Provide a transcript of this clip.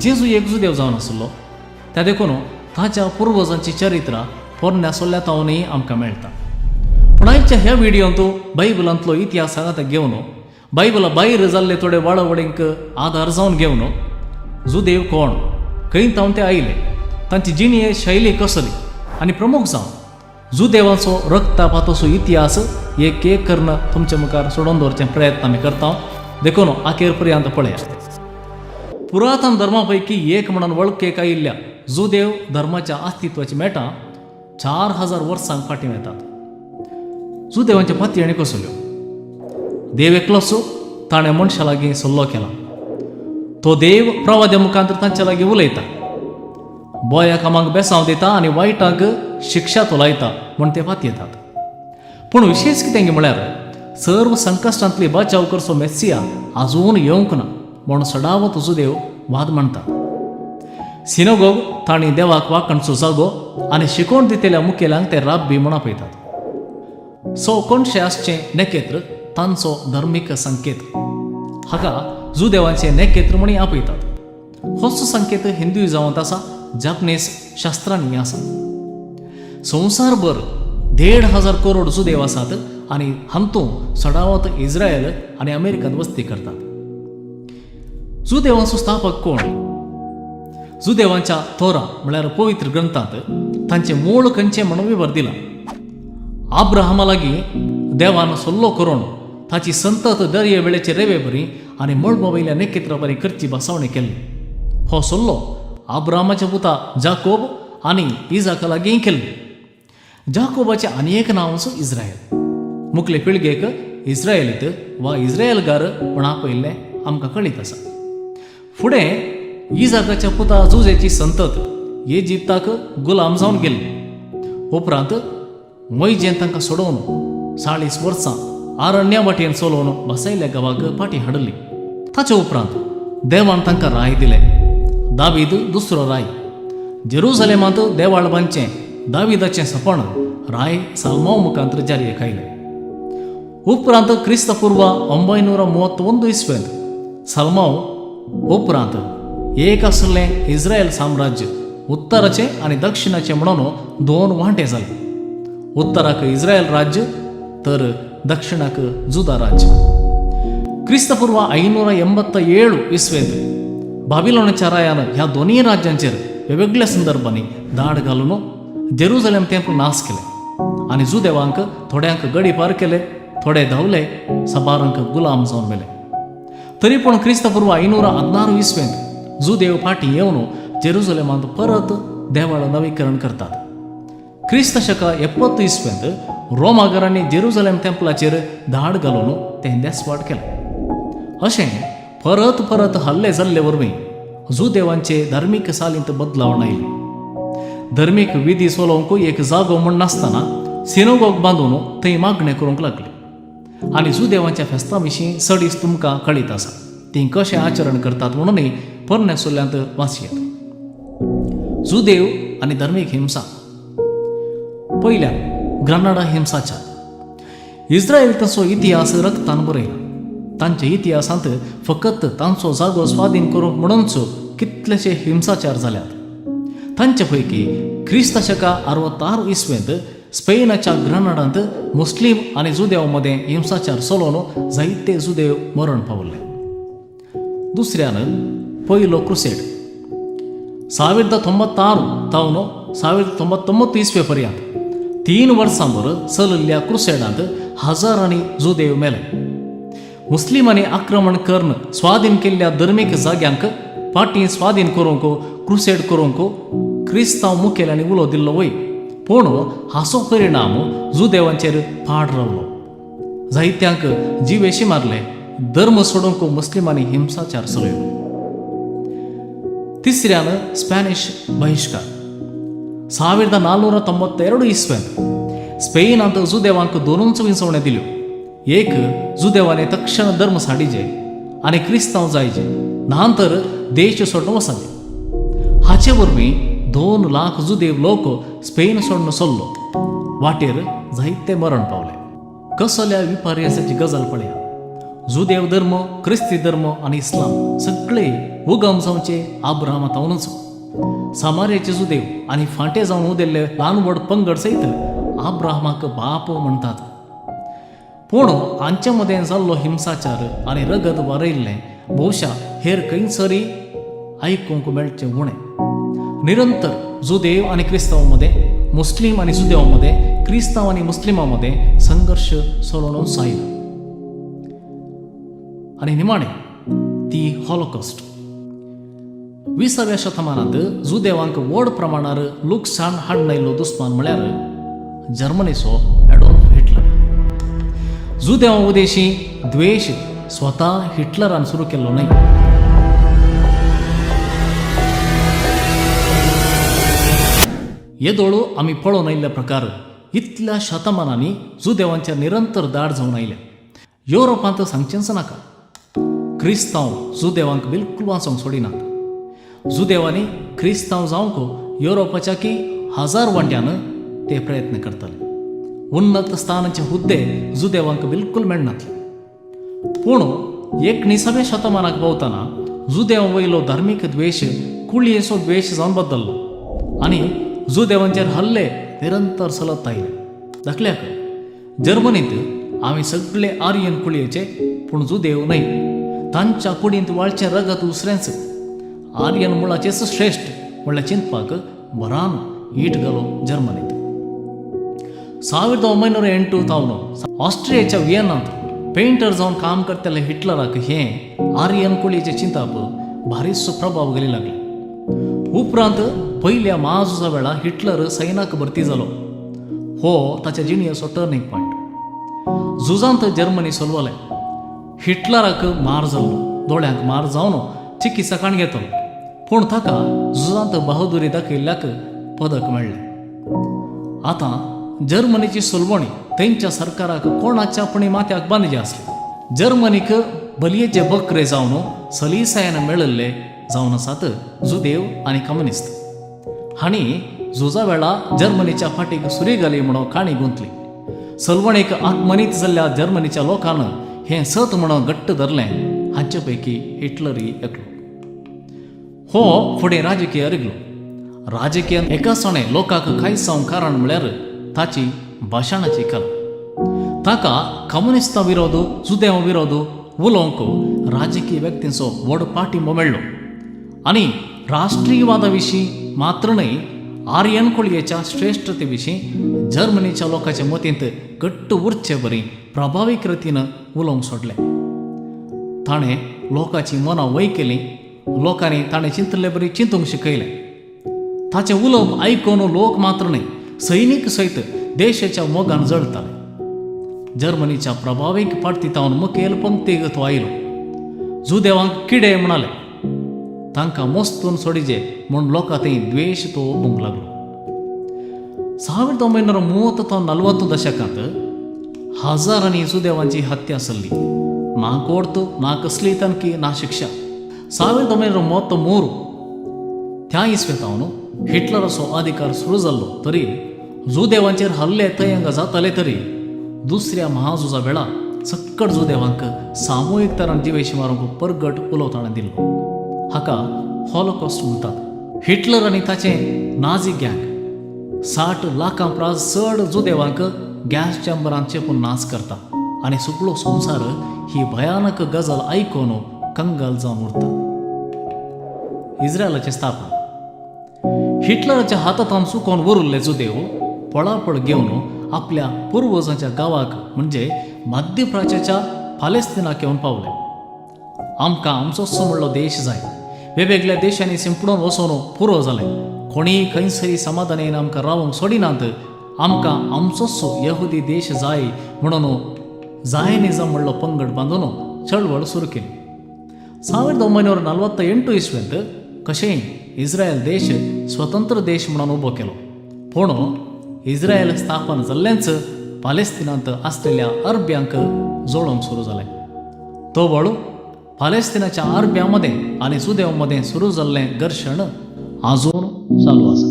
जेजू एक जुदेव जावन आसलो, त्या देखून ताच्या पुर्वजांची चरित्रां पोरण्या सोल्ल्या आमकां मेळटा. पूण आयच्या ह्या व्हिडियोंत बायबलांतलो इतिहास सांगाता घेवन, बायबला भायर जाल्ले थोडे वाळवडींक आदार जावन घेवन, जुदेव कोण, खंय तावन ते आयले, तांची जिणये शैली कसली आनी प्रमुख जावन जुदेवांचो रक्तपाताचो इतिहास एक एक करून तुमच्या मुखार सोडोवन दवरचे प्रयत्न आमी करता. देखून अखेर पर्यंत पळयात. पुरातन धर्मा पैकी एक म्हणून वळखेक आयिल्ल्या जुदेव धर्माच्या अस्तित्वाची मेटां 4000 वर्सांक फाटीं वेतात. जुदेवांचे पातयेणी कसल्यो? देव एकलोच, ताणें मनशा लागीं सल्लो केला. तो देव प्रवाद्या मुखांत तांच्या लागीं उलयता, बऱ्या कामांक बेसांव दिता आनी वायटांक शिक्षा तोलायता म्हूण ते पातयेतात. पूण विशेश कितें म्हळ्यार, सर्व संकश्टांतली बचाव करचो मेस्सिया अजून येवंक ना म्हूण सडावत जुदेव वाद मांडतात. सिनोगोग तांणी देवाक वाकणचो जागो आनी शिकोवन दितल्या मुखेल्यांक ते राब्बी म्हूण आपयतात. सो कोणशे आसचें नेकेत्र तांचो धर्मीक संकेत. हाका जुदेवांचे नेकेत्र म्हूण आपयतात. होच संकेत हिंदुइजांत आसा, जापनीज शास्त्रांनी आसा. संवसारभर 1.5 हजार करोड जुदेव आसात आनी हातूंत चडावत इस्रायल आनी अमेरिकांत वस्ती करतात. जुदेवांचो स्थापक कोण? जुदेवांच्या तोरा म्हळ्यार पवित्र ग्रंथांत तांचें मूळ खंयचें म्हणून विवर दिला. आब्राहामा लागीं देवान सल्लो करून ताची संतत दर्ये वेळेचे रेवे बरी आनी मळबा वयल्या नेकेत्रा बरी करची बसावणी केल्ली. हो सल्लो आब्राहामाच्या पुता जाकोब आनी इजाका लागीं केल्ली. जाकोबाचें आनी एक नांवच इस्रायल. मुखले पिळगेक इस्रायलीत वा इस्रायलगार म्हण आपयल्लें आमकां कळीत आसा. फुडें इजाकाच्या पुता जुजेची संतत इजिप्ताक गुलाम जावन गेल्ली. उपरांत मोयजेन तांकां सोडोवन 40 वर्सां आरण्या वाटेन चलोवन बसयल्या गांवाक फाटीं हाडली. ताचे उपरांत देवान तांकां राय दिले. दावीद दुसरो राय. जेरुजलेमांत देवाळ बांदचें दाविदाचें सपन राय सालमाव मुखांत जारी आयलें. उपरांत क्रिस्तपूर्व 931 इस्वेंत सलमाव उपरांत एक आसलें इस्रायल साम्राज्य उत्तराचें आनी दक्षिणाचें म्हणून दोन वांटे जाले. उत्तराक इस्रायल राज्य तर दक्षिणाक जुदा राज्य. क्रिस्तपूर्व 587 इस्वेंत बाबिलोनाच्या रायान ह्या दोनूय राज्यांचेर वेगवेगळ्या संदर्भांनी दाड घालून जेरुजलेम तेंप नाश केले आनी जुदेवांक थोड्यांक गडी पार केले, थोडे धांवले, साबारांक गुलाम जावन मेले. तरी पूण क्रिस्तपूर्व 516 इस्वेंत जुदेव फाटीं येवन जेरुजलेमांत परत देवाळ नवीकरण करतात. क्रिस्त शका 70 इस्वेंत रोमागरांनी जेरुजलेम तेंपलाचेर धाड घालून तें देसवाट केलें. अशें परत परत हल्ले जाल्ले वरवीं जुदेवांचे धार्मीक चालींत बदलावण आयली. धर्मीक विधी चलोवंक एक जागो म्हूण नासतना सिनोगोग बांदून थंय मागणें करूंक लागले. आनी जुदेवांच्या फेस्ता विशीं चडीस तुमकां कळीत आसा, तीं कशें आचरण करतात म्हणूनय पोरण्या सुल्ल्यांत वाचयेत. जुदेव आनी धर्मीक हिंसा. पयल्या ग्रानाडा हिंसाचार. इस्रायल तांचो इतिहास रक्तान बरयला. तांच्या इतिहासांत फकत तांचो जागो स्वाधीन करूंक म्हणूनच कितलेशे हिंसाचार जाल्यात. तांचे पैकी क्रिस्त शका 66 इस्वेंत स्पेनाच्या ग्रनाडांत मुस्लीम आनी जुदेव मदें हिंसाचार चलोवन जायते जुदेव मरण पावले. दुसऱ्यान पयलो क्रुसेड. 1096 तावन 1099 इस्वे पर्यंत 3 वर्सां भर चलल्ल्या क्रुसेडांत हजारांनी जुदेव मेले. मुस्लिमांनी आक्रमण करून स्वाधीन केल्ल्या धर्मीक जाग्यांक फाटीं स्वाधीन करूंक क्रुसेड करूंक क्रिस्तांव मुखेल्यांनी उलो दिल्लो वय, पूण हाचो परिणाम जुदेवांचेर पाड रावलो. जायत्यांक जिवेशी मारले. धर्म सोडूंक मुस्लिमांनी हिंसाचार चलयलो. तिसऱ्यान स्पॅनिश बहिश्कार. 1492 इस्वेंत स्पेनांत जुदेवांक दोनूच विंचवण्यो दिल्यो. एक, जुदेवांनी तक्षण धर्म साडीजे आनी क्रिस्तांव जायजे, ना तर देश सोडून वचाजे. हाचे वरवीं 2 लाख जुदेव लोक स्पेन सोडून सरलो. वाटेर जायते मरण पावले. कसल्या विपर्यासाची गजाल पळया. जुदेव धर्म, क्रिस्ती धर्म आनी इस्लाम सगळे उगम जावचे आब्राहामा तावनूच. सामार्याचे जुदेव आनी फांटे जावन उदेल्ले ल्हान व्हड पंगड सयत आब्राहमाक बाप म्हणटात. पूण हांचे मदें जाल्लो हिंसाचार आनी रगत वारयल्लें भोवशा हेर खंयसरय आयकूंक मेळचें उणें. निरंतर जुदेव आनी क्रिस्तांव मदें, मुस्लीम आनी जुदेवां मदें, क्रिस्तांव आनी मुस्लिमां मदें संघर्श चलोवनूच आयला. आनी निमाणें ती हॉलोकॉस्ट. 20व्या शतमानांत जुदेवांक व्हड प्रमाणार लुकसाण हाडून आयिल्लो दुस्मान म्हळ्यार जर्मनीचो एडॉल्फ हिटलर. जुदेवां उदेशी द्वेश स्वता हिटलरान सुरू केल्लो न्हय. येदोळ आमी पळोवन आयिल्ल्या प्रकार इतल्या शतमानांनी जुदेवांच्या निरंतर दाड जावन आयल्या. युरोपांत सांगचेंच नाका. क्रिस्तांव जुदेवांक बिलकुल वाचोवंक सोडिनात. जुदेवांनी क्रिस्तांव जावंक युरोपाच्या की हजार वांट्यान ते प्रयत्न करताले. उन्नत स्थानाचे हुद्दे जुदेवांक बिलकुल मेळनातले. पूण 19व्या शतमानाक पावतना जुदेवां वयलो धार्मीक द्वेश कुळयेचो द्वेश जावन बदल्लो आनी जुदेवांचेर हल्ले निरंतर चलत आयले. दाखल्याक जर्मनींत आमी सगळे आर्यन कुळयेचे पूण जुदेव न्हय, तांच्या कुडींत वाळचें रगत दुसरेंच, आर्यन मुळाचेच श्रेश्ठ म्हणल्यार चिंतपाक भरान ईट घालो जर्मनींत. 1908 तावन ऑस्ट्रियाच्या वियेनांत पेंटर जावन काम करतले हिटलराक हें आर्यन कुळयेचें चिंतप भारीचो प्रभाव घाली लागलें. उपरांत पयल्या म्हाझुजा वेळार हिटलर सैनाक भरती जालो. हो ताच्या जिणेचो टर्निंग पॉयंट. झुजांत जर्मनी सोलवलें. हिटलराक मार जाल्लो. दोळ्यांक मार जावन चिकित्सा काण घेतलो, पूण ताका झुजांत बहादुरी दाखयल्ल्याक पदक मेळ्ळें. आतां जर्मनीची सोलवणी तेंच्या सरकाराक कोणाच्या पुणी माथ्याक बांदिल्ली आसली. जर्मनीक बलयेचे बकरे जावन सलीसायन मेळिल्ले जावन आसात जुदेव आनी कम्युनिस्त. हांणी झुजा वेळा जर्मनीच्या फाटीक सुरी घाली म्हणून काणी गुंतली. सलवणेक आत्मनीत जाल्ल्या जर्मनीच्या लोकान हें सत म्हणून घट्ट धरलें. हांचे पैकी हिटलरय एकलो. हो फुडें राजकीय रिगलो. राजकीय एकासणे लोकांक कांय जावंक कारण म्हळ्यार ताची भाशणाची कला. ताका कम्युनिस्तां विरोध, जुदेवां विरोध उलोवंक राजकीय व्यक्तींचो व्हड पाठिंबो मेळ्ळो आनी राष्ट्रीयवादा विशीं मात्र न्हय, आर्यन कुळयेच्या श्रेश्ठते विशीं जर्मनीच्या लोकांच्या मतींत घट्ट उरचे बरी प्रभावी कृतीन उलोवंक सोडलें. ताणें लोकांची मनां वय केलीं. लोकांनी ताणें चिंतले बरी चिंतूंक शिकयलें. ताचें उलोवप आयकून लोक मात्र न्हय, सैनीक सयत देशाच्या मोगान जळटाले. जर्मनीच्या प्रभावीक पार्टीतावन मुखेल पंक्तीक तो आयलो. जुदेवांक किडे म्हणाले. तांकां मोस्तून सोडिजे म्हूण लोकां थंय द्वेश तो ओपूंक लागलो. 1930 तो 40 दशकांत हजारांनी जुदेवांची हत्या चल्ली. ना कोर्त, ना कसली तनकी, ना शिक्षा. 1933 त्या इस्वेतावन हिटलराचो अधिकार सुरू जाल्लो तरी जुदेवांचेर हल्ले थंय हांगा जाताले तरी दुसऱ्या महाझुजा वेळा सक्कड जुदेवांक सामुहीक तरान जिवेशी मारूंक परगट उलो ताणें दिल्लो. हाका हॉलोकॉस्ट म्हणटात. हिटलर आनी ताचें नाझी गँग 60 लाखां परस चड जुदेवांक गॅस चॅम्बरांत चेपून नाच करता आनी सगळो संवसार ही भयानक गजाल आयकून कंगाल जावन उरता. इस्रायलाचें स्थापन. हिटलराच्या हातांत चुकोवन उरिल्ले जुदेव पळापळ घेवन आपल्या पुर्वजांच्या गांवाक म्हणजे मध्यप्राच्याच्या पालेस्तिनाक येवन पावले. आमकां आमचोच म्हणलो देश जाय, वेगवेगळ्या देशांनी सिंपडून वचून पुरो जालें, कोणीय खंयसरी समाधानेन आमकां रावंक सोडिनात, आमकां आमचोच यहुदी देश जाय म्हणून जायनिजम म्हणलो पंगड बांदून चळवळ सुरू केली. 1948 इस्वेंत कशेंय इस्रायल देश स्वतंत्र देश म्हणून उबो केलो. पूण इस्रायल स्थापन जाल्लेंच पालेस्तिनांत आसलेल्या अरब्यांक जळोवंक सुरू जालें. तो वळू पालेस्तिनाच्या अरब्यां मदें आनी जुदेव मदें सुरू जाल्लें घर्शण अजून चालू आसा.